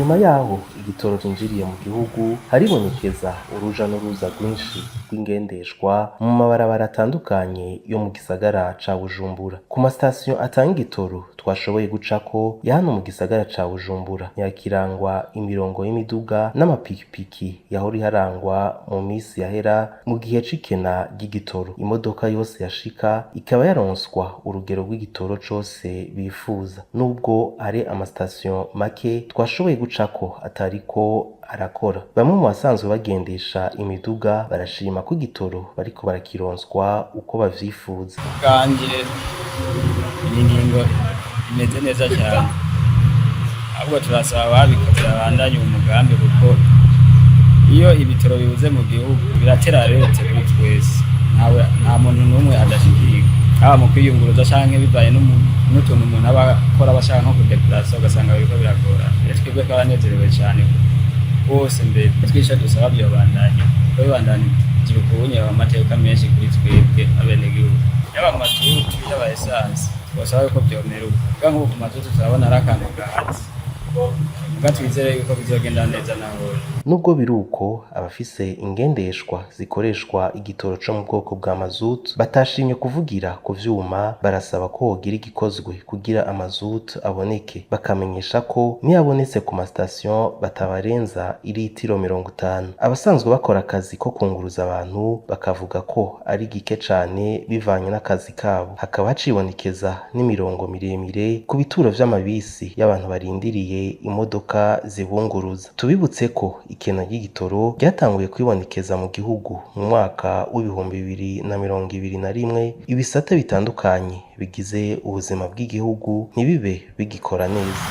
Inyuma yaho igitoro cinjiriye mu gihugu, haribonekeza uruja n'uruza rwinshi rw'ingendeshwa mu mabarabara atandukanye yo mu gisagara ca Bujumbura. Ku masitasiyo atanga igitoro twashoboye gucako ya hano mu gisagara ca Bujumbura, ntihakirangwa imirongo y'imiduga n'amapikipiki yahora iharangwa mu misi yahera mu gihe c'ikena ry'igitoro. Imodoka yose yashika ikaba yaronswa urugero rw'igitoro cose bifuza. Nubwo hari amasitasiyo make twashoboye gucako atariko arakora, bamwe mu basanzwe bagendesha imiduga barashima ko igitoro bariko barakironswa uko bavyifuza. Bwanjye iyi ngingo imeze neza cyane, ahubwo turasaba ababikoze babandanye uwo mugambi, kuko iyo ibitoro bibuze mu gihugu biratera rete kuri twese. Ntawe, nta muntu n'umwe adashikirwa, haba mu kwiyunguruza canke bivaye n'utuntu umuntu aba akora, aba ashaka nko kudekarasa, ugasanga biriko biragorana. Rero twebwe twaranezerewe cyane bose. Mbere twisha dusaba byobandanya, kuko bibandanije ukubunye amateka menshi kuri twebwe abenegihugu, yaba amazutu yaba essence, twosaba yuko vyomera uko. Kuko nk'ubu ku mazutu turabona ari akantu gahatse, muga twizere yuko bizogenda neza nahone. Nubwo biruko, abafise ingendeshwa zikoreshwa igitoro co mu bwoko bwa mazutu batashimye kuvugira ku vyuma, barasaba ko hogira igikozwe kugira amazutu aboneke, bakamenyesha ko niyabonetse ku masitasiyo batabarenza iritiro 50. Abasanzwe bakora akazi ko kunguruza abantu bakavuga ko ari gike cane bivanye n'akazi kabo. Hakaba hacibonekeza n'imirongo miremire ku bituro vy'amabisi y'abantu barindiriye imodoka zibunguruza. Tubibutse ko ikena ry'igitoro ryatanguye kwibonekeza mu gihugu mu mwaka w'2021, ibisate bitandukanye bigize ubuzima bw'igihugu ntibibe bigikora neza.